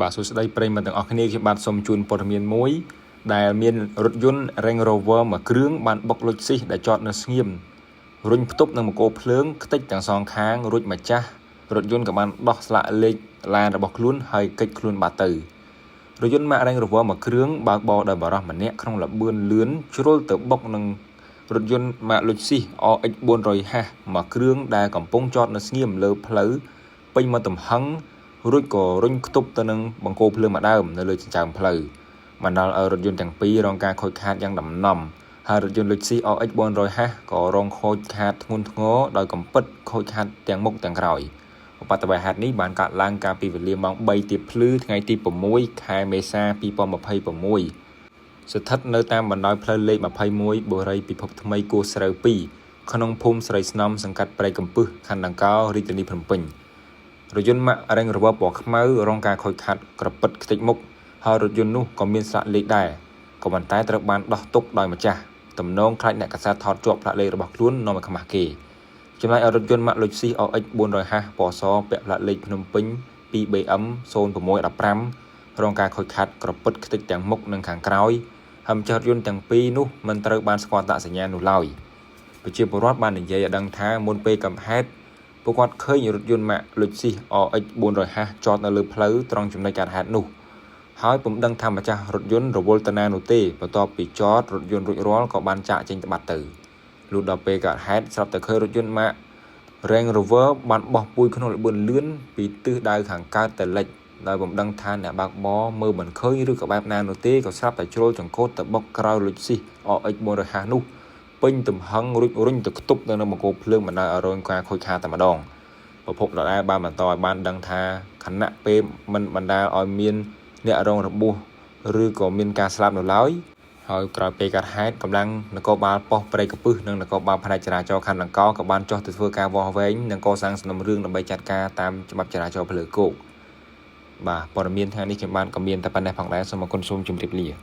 បាទសួស្តីប្រិយមិត្តទាំងអស់គ្នាខ្ញុំបាទសូមជូនព័ត៌មានមួយដែលមានរថយន្ត Range Rover មួយគ្រឿងបានបុកលុចស៊ីសដែលចតនៅស្ងៀមរុញផ្ទប់នឹងបង្គោលភ្លើងខ្ទេចទាំងសងខាងរួចម្ចាស់រថយន្តក៏បានដោះស្លាកលេខឡានរបស់ខ្លួនហើយគេចខ្លួនបាត់ទៅរថយន្តម៉ាក Range Rover មួយគ្រឿងបើកបរដោយបុរសម្នាក់ក្នុងល្បឿនលឿនជ្រុលទៅបុកនឹងរថយន្តម៉ាក Lexus RX 400h មួយគ្រឿងដែលកំពុងចតនៅស្ងៀមលើផ្លូវពេញមួយទំហឹងរួចក៏រុញខ្ទប់ទៅនឹងបង្គោលភ្លើងមួយដើមនៅលើចិញ្ចើមផ្លូវបណ្ដាលឲ្យរថយន្តទាំងពីររងការខូចខាតយ៉ាងដំណំហើយរថយន្ត Lexus RX 400h ក៏រងខូចខាតធ្ងន់ធ្ងរដោយកំពិតខូចខាតទាំងមុខទាំងក្រោយឧបទ្ទវហេតុនេះបានកើតឡើងកាលពីវេលាម៉ោង3ទៀបភ្លឺថ្ងៃទី6ខែមេសា2026ស្ថិតនៅតាមបណ្ដោយផ្លូវលេខ21បុរីពិភពថ្មីគោះស្រូវ2ក្នុងភូមិស្រីស្នំសង្កាត់ព្រែកកំពឹសខណ្ឌដង្កោរាជធានីភ្នំពេញរថយន្តម៉ាក Range Rover ពណ៌ខ្មៅរងការខូចខាតក្រពិតខ្ទេចមុខហើយរថយន្តនោះក៏មានស្លាកលេខដែរក៏ប៉ុន្តែត្រូវបានដោះទុកដោយម្ចាស់ទំនងខ្លាចអ្នកកាសែតថតជាប់ផ្លាកលេខរបស់ខ្លួននាំឲ្យខ្មាស់គេចំណែកឯរថយន្តម៉ាក Lexus RX 400h ពណ៌សពាក់ផ្លាកលេខភ្នំពេញ 2BM 0615រងការខូចខាតក្រពិតខ្ទេចទាំងមុខនិងខាងក្រោយហើយម្ចាស់រថយន្តទាំងពីរនោះមិនត្រូវបានស្គាល់អត្តសញ្ញាណនោះឡើយប្រជាពលរដ្ឋបាននិយាយឲ្យដឹងថាមុនពេលកំហេតុពួកគាត់ឃើញរថយន្តម៉ាក Lexus RX 400h ចតនៅលើផ្លូវត្រង់ចំណុចកើតហេតុនោះហើយពុំដឹងថាម្ចាស់រថយន្តរវល់ទៅណានោះទេបន្ទាប់ពីចតរថយន្តរួចរាល់ក៏បានចាកចេញទៅបាត់ទៅលុះដល់ពេលកើតហេតុស្រាប់តែឃើញរថយន្តម៉ាក Range Rover បានបោះពួយក្នុងល្បឿនលឿនពីទិសដៅខាងកើតទៅលិចដោយពុំដឹងថាអ្នកបើកបរមើលមិនឃើញឬក៏បែបណានោះទេក៏ស្រាប់តែជ្រុលចង្កូតទៅបុកក្រោយ Lexus RX 400h នោះពេញទំហឹងរួចរុញទៅខ្ទប់នៅនឹងបង្គោលភ្លើងបណ្ដោយឲ្យរងការខូចខាតតែម្ដងប្រភពដដែលបានបន្តឲ្យបានដឹងថាខណៈពេលមិនបណ្ដាលឲ្យមានអ្នករងរបួសឬក៏មានការស្លាប់នៅឡើយហើយក្រោយពេលកើតហេតុកម្លាំងនគរបាលប៉ុស្តិ៍ព្រែកកពឹសនិងនគរបាលផ្នែកចរាចរណ៍ខណ្ឌដង្កោក៏បានចុះទៅធ្វើការវាស់វែងនិងកសាងសំណុំរឿងដើម្បីចាត់ការតាមច្បាប់ចរាចរណ៍ផ្លូវគោកបាទព័ត៌មានថ្ងៃនេះខ្ញុំបានក៏មានតែប៉ុណ្ណេះផងដែរសូមអរគុណសូមជម្រាបលា។